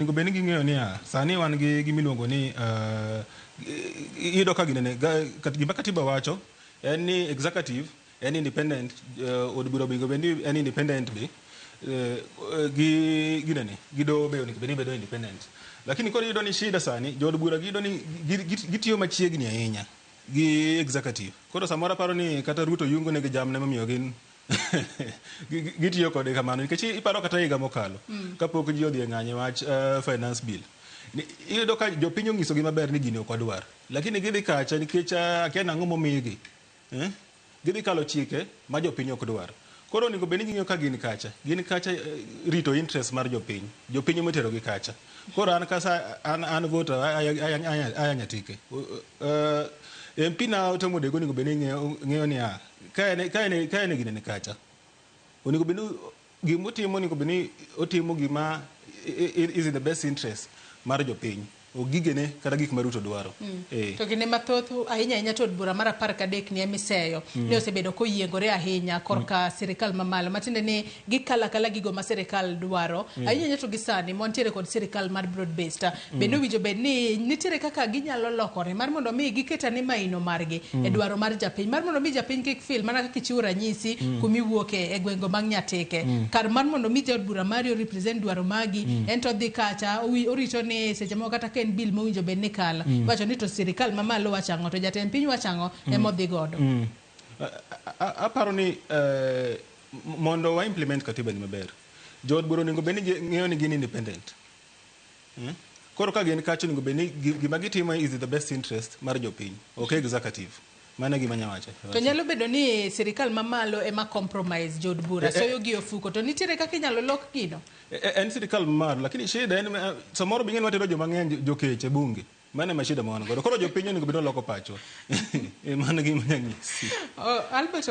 Onego bed ni ging'eyo niya, sani wan gi gima iluongo ni iyudo ka ginene, gima katiba wacho en ni executive en independent, od bura onego bed ni en independent be gi ginene, gi doho be onego bed ni bedo independent. Lakini koro iyudo ni shida sani, jood bura giyudo ni gitiyo machiegni ahinya gi executive. Koro samoro aparo ni kata Ruto yungo negi jamne momiyo gin gitiyo kode kamano nikech iparo kata higa mokalo kapok ji odhi e ng'anyo wach finance bill, iyudo ka jopiny onyisogi maber ni gini ok wadwar, lakini gidhi kacha nikech akia nang'o momigi, eh? Gidhi kalo chike ma jopiny ok dwar. Koro onego bed ni ging'eyo ka gin kacha, gin kacha rito interest mar jopiny. Jopiny ema gi kacha. Koro an kasa an voter aya Nyatike. MP na Tom Odego onego bed ni ng'eyo niya, ka en ginene kacha, onego bed ni gimotimo, onego bed ni otimo gima is in the best interest mar jopiny. Ok gigene kata gik ma Ruto dwaro. To kinde mathoth ahinya ahinya to od bura mar 13 ni emiseyo ni osebedo koyiengore ahinya korka sirikal mamalo, matiende ni gikalo akala gigo ma sirikal dwaro ahinya ahinya. To gi sani mantiere kod sirikal mar broad based, bende owinjo bed ni nitiere kaka ginyalo lokore mar mondo mi giket ane maino margi e dwaro mar japiny, mar mondo mi japiny kik feel mana kaka ichiwo ranyisi kumiwuoke e gwenge mag Nyatike, kar mar mondo mi jaod bura mari o represent dwaro magi, en to odhi kacha orito ni seche moko kata ka en bill mowinjo bed ni kalo, iwacho ni to sirikal mamalo wacho ang'o, to jatend piny wacho ang'o, ema odhi godo. Aparo ni mondo wa implement katiba ni maber, jood bura onego bed ni ng'eyo ni gin independent. Koro ka gin kacha, onego bed ni gima gitimo is in the best interest mar jopiny, ok executive. Mano e gima anyalo wacho. To nyalo bedo ni sirikal mamalo ema compromise jood bura, soyo gi ofuko, to nitiere kaka inyalo lok gino? En sirikal mamalo, lakini shida en samoro bing'e ni watero joma ng'eny jokech e bunge. Mano ema shida ma wan godo. Koro jopiny onego bed ni oloko pachwa. Mano e gima anyalo nyisi. Oh, Albert.